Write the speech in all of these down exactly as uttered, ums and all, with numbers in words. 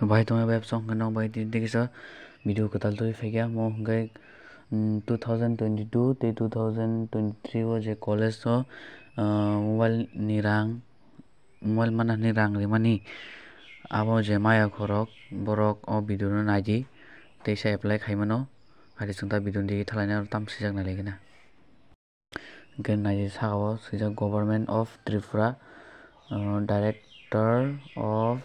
Bahai tongwi bahai bwswk hwnkhe nok bai tini kisa video kwtal twi phaikha, omo hwnkhe, mm, two thousand twenty-two tei two thousand twenty-three o je college o, ah, mobile ni rang, mobile mana hwnwi rang rimani, abo je maya khorok borok o video no naidi, teisa apply khaimano, hari chwng ta video ni thalai no tam swijak nai lai gana. Hwnkhe naidi saka o swijak Government of Tripura, uh, Director of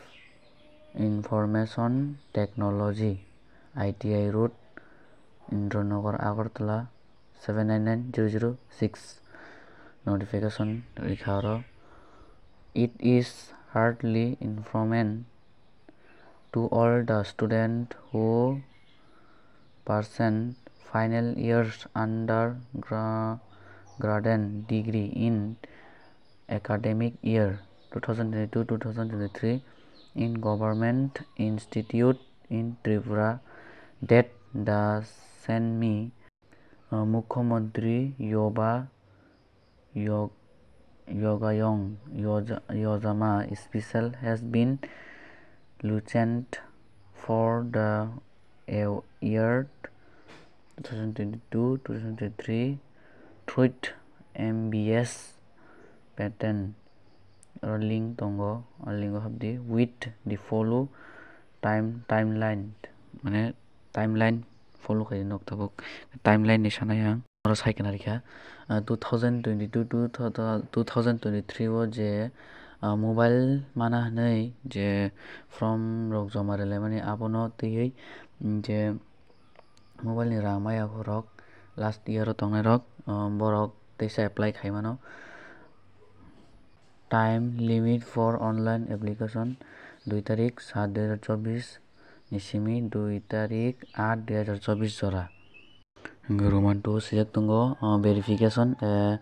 Information Technology, I T I Road, Indranagar, Agartala, seven nine nine zero zero six. Notification rikha oro. It is heartily important to all the student who percent final years under gra-, graduate degree in academic year two thousand twenty-two two thousand twenty-three in government institute in Tripura that the send me, uh, Mukhyamantri Yuva Yog-, Yogayong Yoja-, Yojana special has been launched for the year two thousand twenty-two two thousand twenty-three through M B S pattern. Oro link tongo, o link o habdi with the follow time, timeline, mane timeline follow khaidi nok tabuk, timeline ni sanai ang. Oro sai khna rikha, ah, two thousand twenty-two to two thousand twenty-three o je, ah, mobile mana hwnwi je form rok joma rwlaimani, abono twiwi je mobile ni rang maya rok last year o tongnai rok, ah, borok teisa apply khai mano. Time limit for online application dui tarik sat dui hazar chobbish ni simi dui tarik aat dui hazar chobbish jora. Hwnkhe Roman two swijak tongo, uh, verification, uh,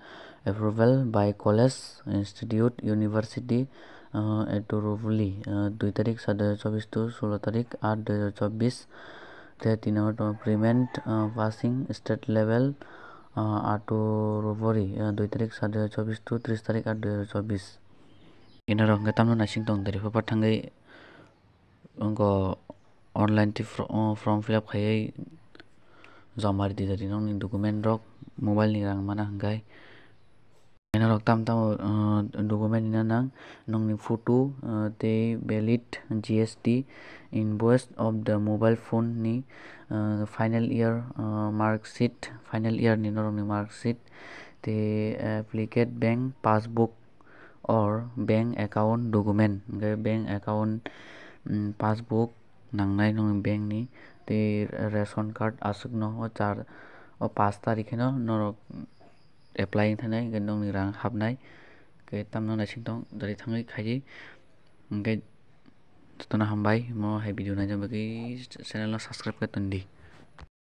approval by college, institute, university, uh, authority, uh, dui tarik sat dui hazar chobbish to solo tarik aat dui hazar chobbish. Tei tini o tongo prevent, uh, passing state level, uh, authority, uh, dui tarik sat dui hazar chobbish to tris tarik aat dui hazar chobbish. Ina rok hwnkhe tamno naising tong dari phaphar thangwi wngkha online tei fro-, form fill up khaiwi joma ridi dari nokni document rok mobile ni rang mana hwnkhe. Ina rok tam tamo, uh, document ina nang nokni photo, uh, tei valid G S T invoice of the mobile phone ni, uh, final year, uh, mark sheet, final year ni norokni mark sheet tei applicant bank passbook or bank account document, hwnkhe bank account, mm, passbook nangnai nokni bank ni, tei ration card aswkno o char, o pash tarikh kheno norok apply wngthanai, hwnkhe nokni rang hapnai, hwnkhe tamno naising tong dari thangwi khaidi, hwnkhe jotono hambai, omo hai video naina bagwi channel no subscribe khe tondi.